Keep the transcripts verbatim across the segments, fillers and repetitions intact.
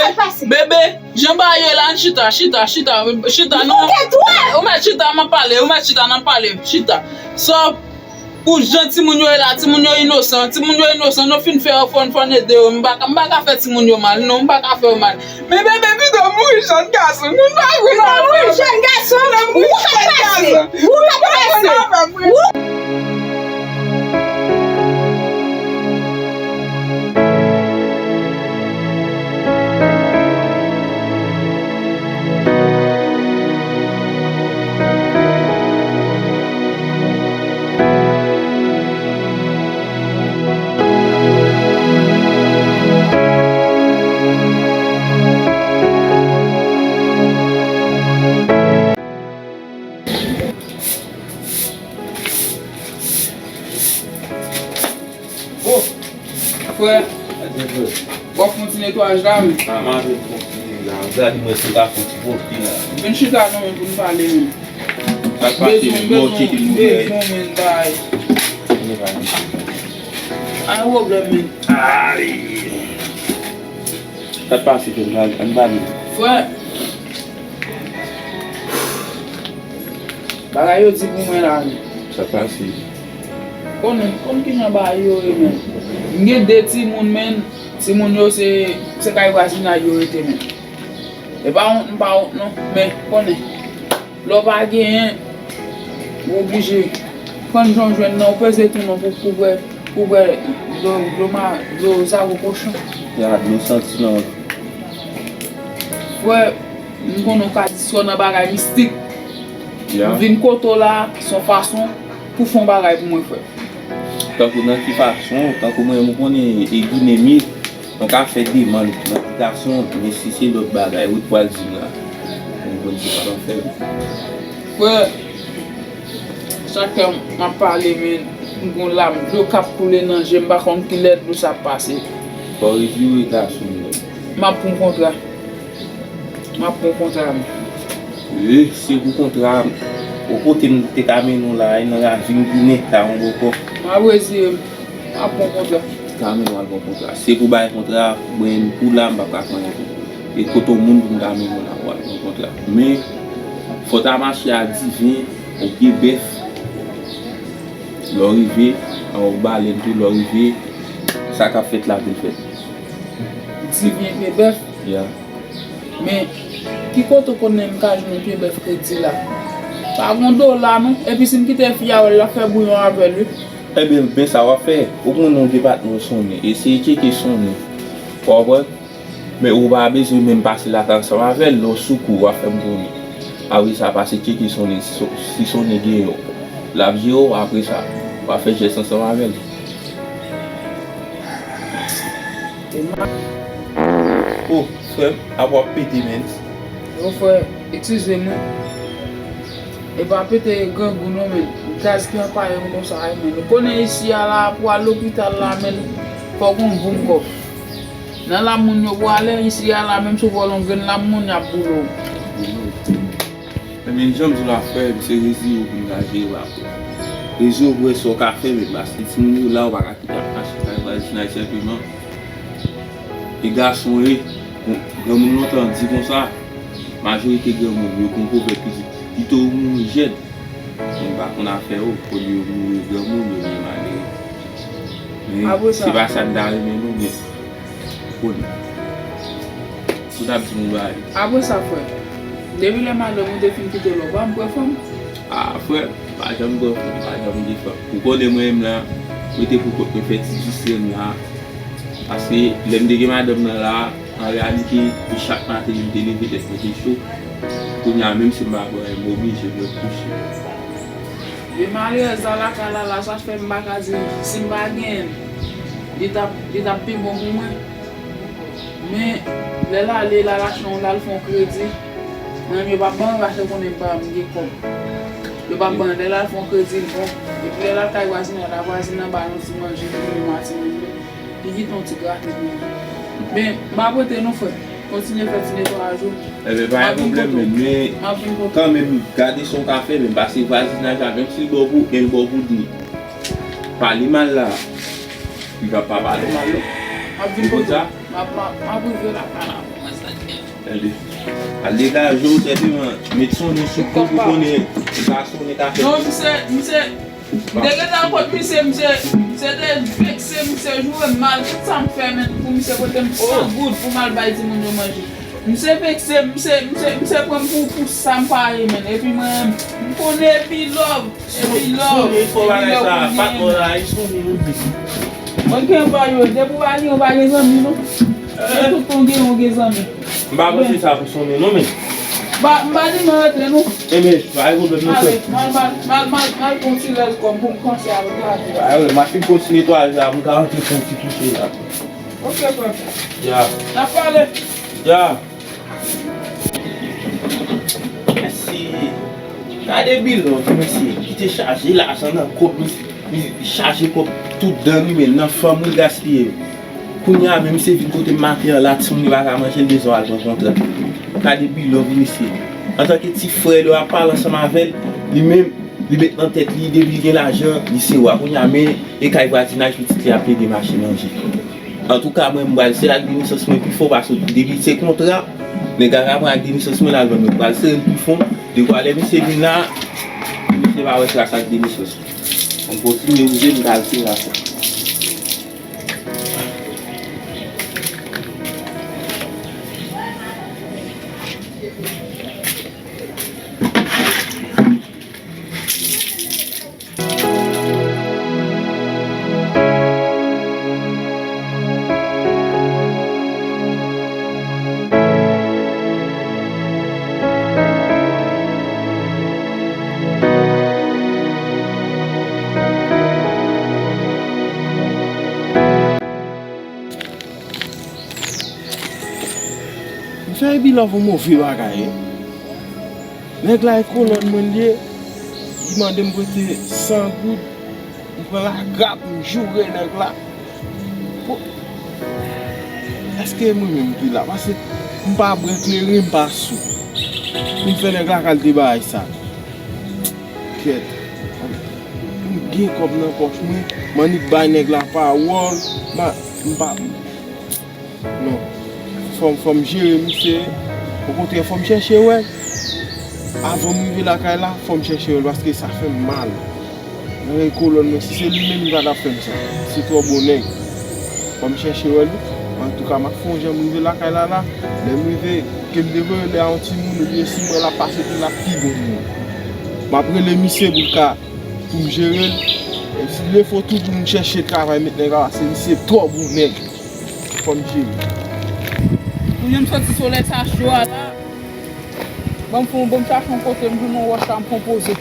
Sa k pase? Bebe, jan bagay yo ye la, ann chita, chita, chita, chita, non. Ou mèt chita, m ap pale, ou mèt chita, n ap pale, chita. Sòb, pou jan timoun yo ye la, timoun yo inosan, timoun yo inosan, nou fin fè yo fò n, fò n ede yo. M pa ka, m pa ka fè timoun yo mal, non, m pa ka fè yo mal. Men bebe pito mouri jèn gason, moun pa vin mouri jèn gason, ou pa pase, ou pa pase. Oh, frè. W ap fè yon ti netwayaj la, men. Ah, m ap fè yon ti la. Gade mwen si w ka fè yon ti pwofi la. Vin chita non, men, pou n pale, men. Sa k pase, men? Bon, tcheke nou, men. Bezwen, men, bay. Ay, pwoblèm, men. Ay. Sa k pase, frè m? Ann pale. Frè. Bagay yo di pou mwen la, men. Sa k pase? Konnen, konn kijan bagay yo ye, men. M gen de timoun, men. Timoun yo se, se kay vwazinay yo rete, men. E pa wont, m pa wont, non. Men, konnen. Lè w pa genyen, ou oblije. Konn jan w jwenn nan, ou peze tou non pou, pou bwè, pou bwè dlo, dlo ma, dlo zago kochon. Ya, dlo santi nan. Frè, m konnen w ka di sò nan bagay mistik. Ya. M vin kote w la, se yon fason pou fè yon bagay pou mwen, frè. Tankou nan ki fason, tankou mwen, m konnen e Ginen m ye, mwen ka fè demann nan edikasyon, men si se lòt bagay, ou t pral di m la, m konn se pa nan fè m. Frè, chak tan m ap pale, men, m gon lam, dlo k ap koule nan je m, m pa konn kilè dlo sa ap pase. Fò w retire gason m nan. M ap pran kontra. M ap pran kontra m. Wi, se pou kontra m. O kote m te ka mennen w la, e nan ravin Ginen, ta yon bòkò. M ap retire m. M ap pran kontra. Ka mennen w al pran kontra. Se pou bay kontra, mwen, pou la, m p ap ka fè anyen pou ou. E kote w moun pou m ka mennen w la, pou w al pran kontra. Men, fò w ta mache a diven, o pye bèf. Lè w rive, anba balèn tou, lè w rive, sa k ap fèt la vin fèt. Diven pye bèf? Ya. Men, ki kote w konnen m ka jwenn yon pye bèf kredi la? Pa gon dola non. Epi si m kite fi a wè l, l ap fè bouyon avè l, wi. Ebyen, men sa w ap fè. Ou konnen w gen patnè w sonnen. Eseye tcheke sonnen. Ou konprann? Men ou pa bezwen menm pase lakay ansanm avè l. Lè w sou kou, w ap fè m konnen. Apre sa, pase tcheke sonnen. Si so-, si sonnen gen yon, l ap jere w. Apre sa, w ap fè jès ansanm avè l. Oh, frè m, apa w ap pete, men. Yo, frè, eskize mwen. E pa pete grangou non, men. Gaz ki anpaye m konsa, wi, men. Ou konnen isi a la, pou al lopital la, men, fò w gon boum kòb. Nan lam moun yo pou ale, isi a la, menm si w vòlè yon grenn lam moun, y ap boule w. Ebyen, jan m di w la, frè m, se rezi yo pou n ka jere, pa frè. Rezi yo pou wè sa w ka fè, men, paske timoun yo la, ou pa ka kite y ap mache kay vwazinay senpleman. E gason ye, bon, granmoun lontan di konsa, majorite granmoun, yo gon pwovèb ki di, pito w mouri jèn. Moun pa konn afè yo, olye yo mouri granmoun, yo vin malere. Men, se pa sa n ta renmen, non, men, ou konnen. Ou t ap di m yon bagay. Apre sa, frè, depi lè madanm ou te fin kite w la, ou pa janm pran fanm? Ah, frè, m pa janm pran fanm, m pa janm gen fanm. Ou konnen mwen menm la, mwen te pou kont mwen fè ti distrè m la. Paske lè m te gen madanm nan la, an reyalite, e chak maten, lè m te leve, tèt mwen te cho. Kounye a, menm si m pa pran, m oblije mwen kouche. E malerèz la lakay la, la, sa fè m pa ka di, si m pa genyen l, li t ap, li t ap pi bon pou mwen. Men, lè l ale, l al achte yon, l al fè yon kredi, nan yo p ap ban mwen, paske konnen m pa, m gen kòb. Yo p ap ban mwen, lè l al fè yon kredi, l bon. Epi lè l al kay vwazin nan, la vwazin nan ba l yon ti manje pou mwen, m a ti manje. Li kite yon ti grate pou mwen. Men, m ap rete non, frè. Kontinye fè ti netwayaj ou. Ebyen, pa gen pwoblèm, men, men kanmenm, gade sa w ka fè, men, paske vwazinaj la, menm si l ba w pou en, l ba w pou de. Pale mal la. Li p ap pa pale mal, non. M ap vin kote w. M ap, m ap, m ap rive lakay la. Al degaje w, sèteman, met Sony sou kou pou konnen sa Sony ta fè. Non, misye, misye, m te gentan kot misye, misye, misye te vekse, misye joure m mal, tout sa m fè, men pou misye pote m san goud pou m al bay timoun yo manje. Misye vekse, misye, misye, misye pran m pou, pou sa m pa ye, men. Epi mwen, m konnen epi love. Epi love, Sony, fò bagay sa, patnè la, e Sony nou di. Mwen gen pa yo, depi w pa gen, w pa gen zanmi, non. Gen tout tan gen, w gen zanmi. M pa panse sa pou Sony, non, men. M pa, m pa di mwen rantre, non. Ebyen, pa gen pwoblèm, non, frè. Ale, m al, m al, m al, m al, m al pran ti rès kòb pou m panse avèk la. A, wi, m ap fin fè yon ti netwayaj la, pou m ka rantre fè yon ti kouche la. Ok, frè. Ya. N ap pale. Ya. Mesye, gade Bilove, mesye, ki te chaje lajan nan kòb, mesye, li chaje kòb tout dan li, men nan fanm li gaspiye. Kounye a menm, se vin kote m maten an la, timoun yo pa ka manje, l bezwen al pran kontra. Gade Bilove, mesye. Antanke ti frè l yo ap pale ansanm avè l, li menm, li met nan tèt li, depi li gen lajan, li se wa. Kounye a, men, e kay vwazinaj pitit li ap plede mache manje. Antouka, mwen, m pral sere ak de nesans mwen pi fon, paske depi se kontra, nèg la ka pran ak de nesans mwen, l al vann mwen. M pral sere l pi fon, dekwa lè misye vin la, misye pa wè tras ak de nesans mwen. M kontinye wouze, m pral sere ak sa. M fè Bilove yon move bagay, wi. Nèg la e kolòn mwen li ye. Li mande m prete san goud. M pran lagrap, m joure nèg la. Po, èske mwen menm ki la? Paske m pa bwè kleren, m pa sou. Pou m fè nèg la kalite bagay sa. Kèt. M gen kòb nan pòch mwen, m annik bay nèg la pawòl, m pa, m pa, non. Fò m, fò m jere misye. Okontrè, fò m chèche wè l. Avan m rive lakay la, fò m chèche wè l, paske sa fè m mal. Nan rèy kolòn mwen, si se li menm, li pa t ap fè m sa. Se twò bon nèg. Fò m chèche wè l. Antouka, m ap fè yon jan m rive lakay la la. Lè m rive, ke m te voye lè a yon timoun, oubyen si m wè l ap pase tou, l ap pi bon pou mwen. M ap rele misye pou l ka, pou m jere l. E si defo tou pou m chèche travay met nèg la, paske misye twò bon nèg. Fò m jere. Kounye a m santi solèy sa cho a la. Ban m fè yon, ban m chache yon kote, m jwenn yon wòch la, m pran poze.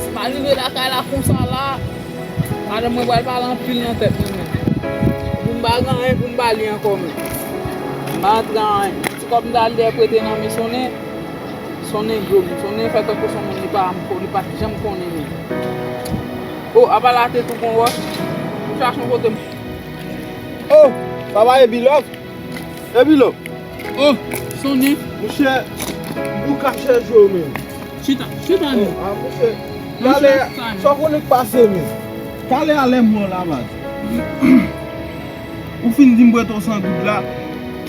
Si m arive lakay la konsa la, madanm mwen pral pale anpil nan tèt mwen menm. Pou m pa gen anyen pou m ba li ankò menm. M pa antre anyen. Ti kòb m t al dèyè prete nan men Sonnen, Sonnen dlo m. Sonnen fè tankou se yon moun li pa, li pa t janm konnen menm. O, apa la te tou gon wòch. M chache yon kote m. O, papa e Bilove. E Bilove. Oh, Sonnen. Monchè, m pou ka chèche w menm. Chita, chita non. Oh, ah, monchè. Talè, sa w konnen k pase menm. Talè a lè m wè w la, baz. Ou fin di m prete w san goud la,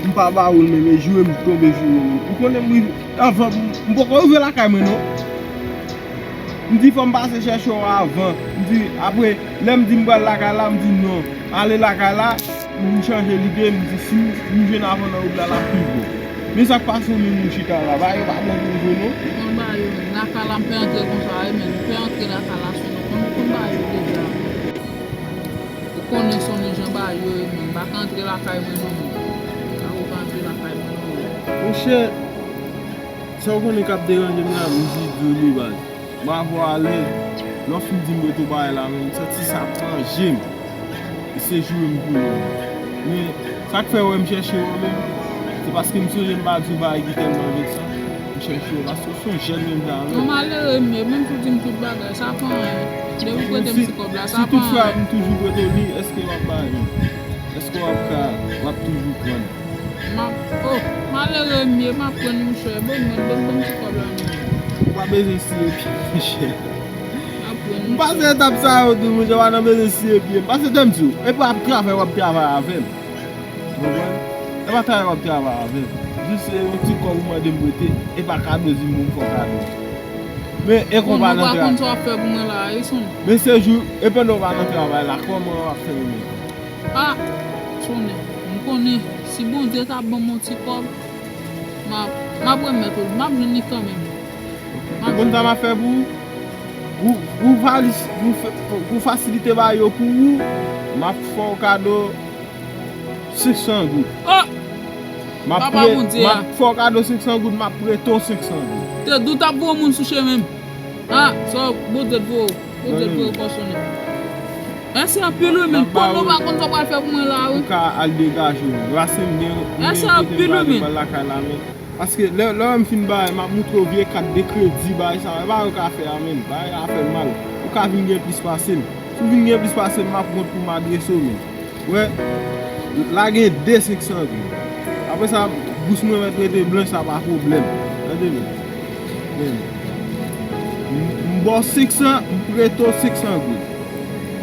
m pa ba ou l menm, e joure m tonbe joure w. Ou konnen m rive, anvan, m poko rive lakay mwen non. M di fò m pase chèche w avan. M di, apre, lè m di m pral lakay la, m di non. Ale lakay la, m chanje lide, m di si m jwenn avan nan wout la, l ap pi bon. Men sa k pase w menm ou chita la, bagay yo pa bon pou ou vre non. Ou konn bagay yo menm, lakay la m pè antre konsa wi menm, m pè antre lakay la sou non, konn, ou konn bagay yo deja. Ou konnen Sonnen jan bagay yo ye menm, m pa ka antre lakay mwen non menm. Ak ou pa antre lakay mwen non menm. Monchè, sa w konnen k ap deranje m la, m di di w li baz. M avè w alèz. Lè w fin di m rete w bagay la menm, m santi sa ap manje m. E se joure m pou li. Men, sa k fè w wè m chèche w menm, se paske m sonje m pa di w bagay ki tèlman veksan. M chèche w, paske w se yon jèn menm jan avè m. Yon malere m ye, menm si w di m tout bagay, sa pa anyen. Depi w prete m ti kòb la, sa pa anyen. Si tout fwa m toujou prete w li, èske w ap ba li? Èske w ap ka, w ap toujou pran? M ap, oh, malere m ye, m ap pran mouchè, ban mwen, ban m, ban m ti kòb la non. Ou pa bezwen siye pye, mouchè. M ap pran mouchè. M pase etap sa yo tou, mouchè, w pa nan bezwen siye pye. M pase tè m di w, epi w ap travay, w ap travay avè m. Ou konprann? E pa travay w ap travay avè m. Se yon ti kòb ou mande m prete, e pa kado, di m pou m fè w kado. Men e kòb pa nan travay. Bon, mwen pa konn sa w ap fè pou mwen la, e son. Men se jou, e pandan w pa nan travay la, kòman w ap fè yo menm? Ah, sonnen, m konnen, si Bondye ta ban m yon ti kòb, m ap, m ap remèt ou l, m ap jwenn li kanmenm. M ap jwenn li. Ou konn sa m ap fè pou ou? Pou, pou valiz, pou, pou fasilite bagay yo pou ou, m ap fè w kado senk san goud. Oh! M ap Papa pre-, Bondye m a. Ap fè w kado senk san goud, m ap prete w senk san goud. Te di w t ap voye moun sou chemen m. Ah, sa Bondye t voye w. Bondye t voye w kòsonnen. Mèsi anpil wi, men. Konnen w pa konn sa w pral fè pou mwen la wi. Ou ka al degaje w. Rase m gen, m gen kote m prale, m pral lakay la, men. Paske lè, lè w wè m fin bay, m ap moutre w vye kat de kredi, bagay sa yo, e pa yo ka fè a menm, bagay a fè m mal. Ou ka vin gen plis pase m. Si w vin gen plis pase m, m ap wont pou m adrese w menm. Wè, la gen de senk san goud. Apre sa, bous mwen mèt rete blanch, sa pa pwoblèm. Tande byen. Men, m, m ba w senk san, m prete w senk san goud.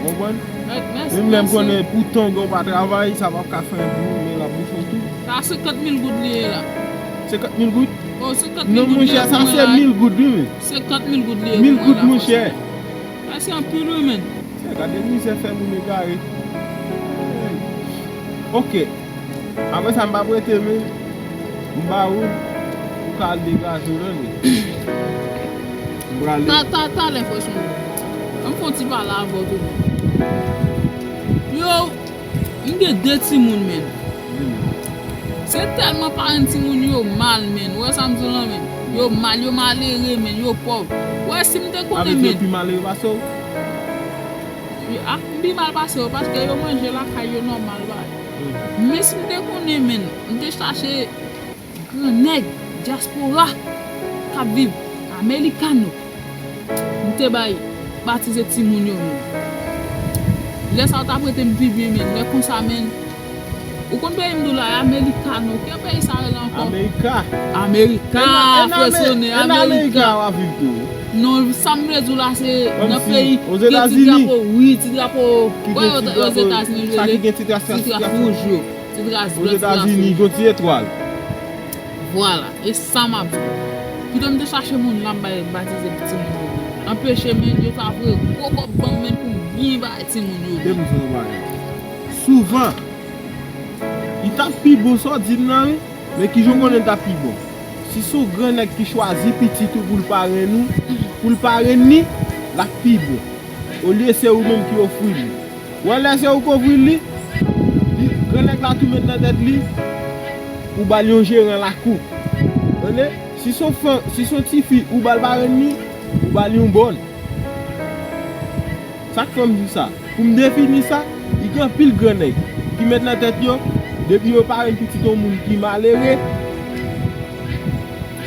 Konprann? Mèt, mèsi, mèsi. Menm lè m konnen pou tan w gen w pa travay, sa p ap ka fè anyen pou ou, men l ap bouche w tou. Sa senkant mil goud li ye la. Senkant mil goud? Oh, senkant mil goud li ye pou mwen la. Non, monchè, sa se mil goud, wi, men. Senkant mil goud li ye pou mwen la, monchè. Mil goud, monchè. Mèsi anpil, wi, men. Chè, gade mizè fè moun egare. Ok. Apre sa, m pa prete, men. M ba ou, ou ka al degaje w, tande. M prale. Ta, ta, talè, frè Sonny. Ann fè yon ti pale avè w tou. Yo, m gen de timoun, men. Se tèlman paran timoun yo mal, men. Ou wè sa m di w lan, men? Yo mal, yo malere, men, yo pòv. Ou wè, si m te konnen, men. Avè di yo pi malere pase w? Ah, m pi mal pase yo, paske yo manje lakay yo nòmal, bagay. Men si m te konnen, men, m te chache gran nèg dyaspora k ap viv Americano. M te bay batize timoun yo menm. Lè sa yo t ap rete m pi byen, men lè konsa, men, ou konn peyi m di w la, Americano. Ki peyi sa rele ankò? Amerika. Amerika, frè Sonny, Amerika. E nan Amerika w ap viv tou? Non, sa m vle di w la, se nan peyi ki gen ti drapo, wi, ti drapo. Wè, Ozetazini, sa ki gen ti tras, ti tras wouj yo. Ti tras blan, ti tras wouj. Ozetazini, gen ti etwal. Vwala, e sa m ap di w. Pito m te chache moun la, m bay batize pou timoun yo. Anpeche, men, yo ta voye gwo kòb ban m, men, pou m byen bay timoun yo. Tande m di w yon bagay. Souvan, li t ap pi bon sa w di m nan, wi, men kijan w konnen li t ap pi bon? Si se yon gran nèg ki chwazi pitit ou pou l parenn ou, pou l parenn li, l ap pi bon. Olye se ou menm ki ofri li. Wè lè se ou k ofri li, li, gran nèg la tou met nan tèt li, ou ba l yon jeran lakou. Tande? Si se yon fanm, si se yon tifi, ou ba l parenn li, ou ba l yon bòn. Sa k fè m di sa? Pou m defini sa, li gen anpil gran nèg ki met nan tèt yo, depi yo parenn pitit yon moun ki malere,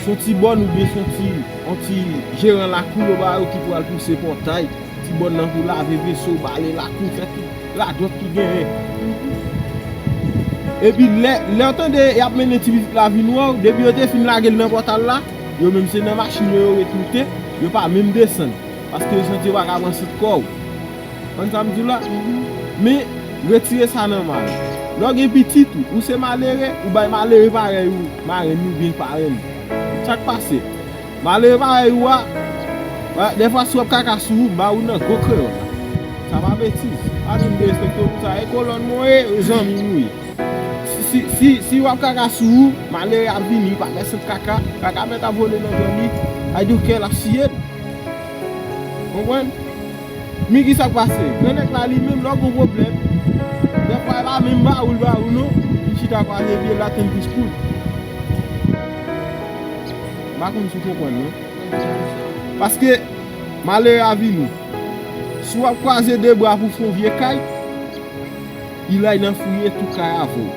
se yon ti bòn oubyen se yon ti, yon ti jeran lakou yo ba yo ki pral pouse pòtay. Ti bòn nan pou lave veso, bale lakou, fè tout radòt ki genyen. Epi lè, lè w tande y ap mennen ti pitit la vin wè w, depi yo te fin lage l nan pòtal la, yo menm se nan machin yo yo ret moute, yo pa menm desann, paske yo santi yo pa ka pran sant kò w. Konn sa m di w la? Men, retire sa nan may ou. Lè w gen pitit ou, ou se malere, ou bay malere parèy ou, marenn ou byen parenn. Sa k pase? Malere parèy ou a, dèfwa si w ap kaka sou ou, m ba ou nan gwo kreyòl la. Sa pa betiz. Pa di m derespekte w pou sa. E kolòn mwen ye, e zanmi m ou ye. Si, si, si, si w ap kaka sou ou, malere ap vini, pa fè sant kaka, kaka mèt ap vole nan zòn li, I don't care, l ap siye l. Konprann? Men ki sa k pase? Gran nèg la li menm, lè w gen yon pwoblèm, dèfwa e pa menm ba ou l ba ou non, li chita kwaze pye l, l ap tann plis kou l. M pa konn si w konprann non. Paske malere a vini. Si w ap kwaze de bra pou w fè yon vye kay, li la nan fouye tou kay avè w.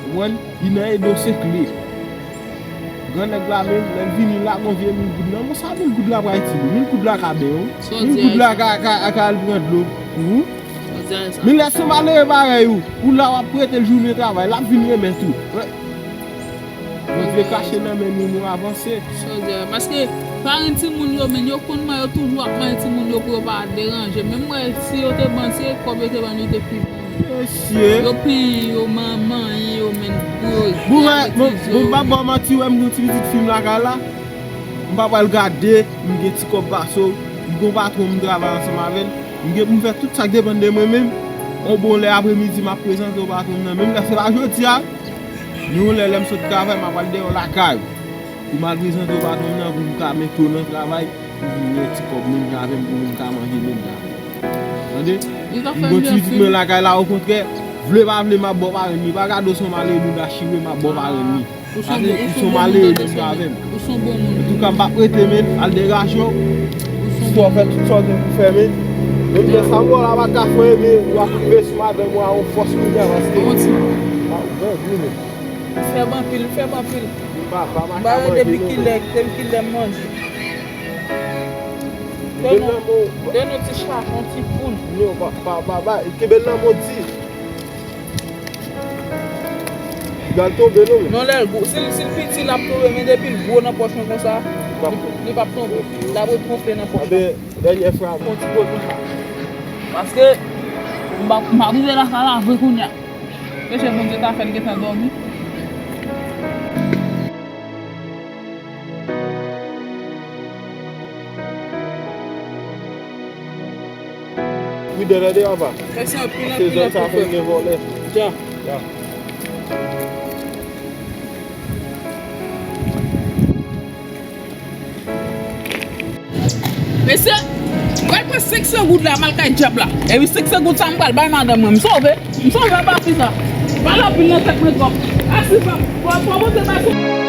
Konprann? Li nan ede w sekle. Gran nèg la menm, lè l vini la, gon vye mil goud nan men w, sa mil goud la pral itil ou? Mil goud la ka benyen w. Mil goud la ka, ka, ka al pran dlo pou ou. Men lè se malere parèy ou, ou la w ap prete l jounen travay, l ap vin remèt ou. Bondye kache nan men nou, nou avanse. Sa w di a, paske paran timoun yo, men yo konn man, yo toujou ap manyen timoun yo pou yo pa deranje. Menm mwen, si yo te ban, se kòb yo te ban m, li te pi bon. Mesye. Yo penyen, yo manyen, yo menm pou yo. Bon, wè, bon, bon, m pa ba w manti, wè, m gen yon ti pitit fi m lakay la. M pa pral gade, m gen ti kòb pase w. M gen yon patwon m travay ansanm avè l. M gen pou m fè tout sa k depann de mwen menm. On bon lè apremidi, m ap prezante w patwon m nan. Menm lè se pa jodi a, men yon lè, lè m sot travay, m ap al dèyè w lakay ou. Pou m al prezante w patwon m nan, pou m ka mete w nan travay, pou vin gen ti kòb menm jan avè m, pou vin ka manje menm jan avè m. Tande? M gen yon ti pitit mwen lakay la, okontrè, vle pa vle, m ap ba w parenn li. Pa gade w se yon malere, bouda chire, m ap ba w parenn li. Ou se yon bon, ou se yon bon moun, tande, frè m. Ou se yon bon moun. Antouka, m p ap rete, men, al degaje w. Ou se yon bon moun. Fò w fè tout sa w gen pou fè, men. Menm lè sa m wè w la pa ka fè, men w ap rive sou madanm ou a yon fòs kounye a, paske. Bon, ti. Ah, bon, wi, men. Fè m anpil, fè m anpil. M pa, pa, pa ka manje, non. Depi kilè, depi kilè m manje. Kenbe l nan men w. Donn nou ti chat, yon ti poul. Non, pa, pa, pa, pa, kenbe l nan men w, di. Li pral tonbe, non, men. Non, lè l gwo, si l, si l piti, l ap tonbe, men depi l gwo nan pòch mwen konsa, li, li p ap tonbe. L ap ret gonfle nan pòch la. Dènyè frap. Fè yon ti pòch konsa. Paske, m pa, m pa rive lakay la vre kounye a. Mesye, Bondye ta fè l gentan dòmi. Pridè, tande, papa. Mèsi anpil, anpil, anpil, frè. Se zòn sa konn gen vòlè. Dja. Dja. Mesye, m pral pran senk san goud la, m al kay dyab la. Epi senk san goud sa, m pral bay madanm mwen. M sove. M sove anba fi sa. Pale anpil nan tèt mwen twòp. Asi, pa, pa, pa monte bay sou.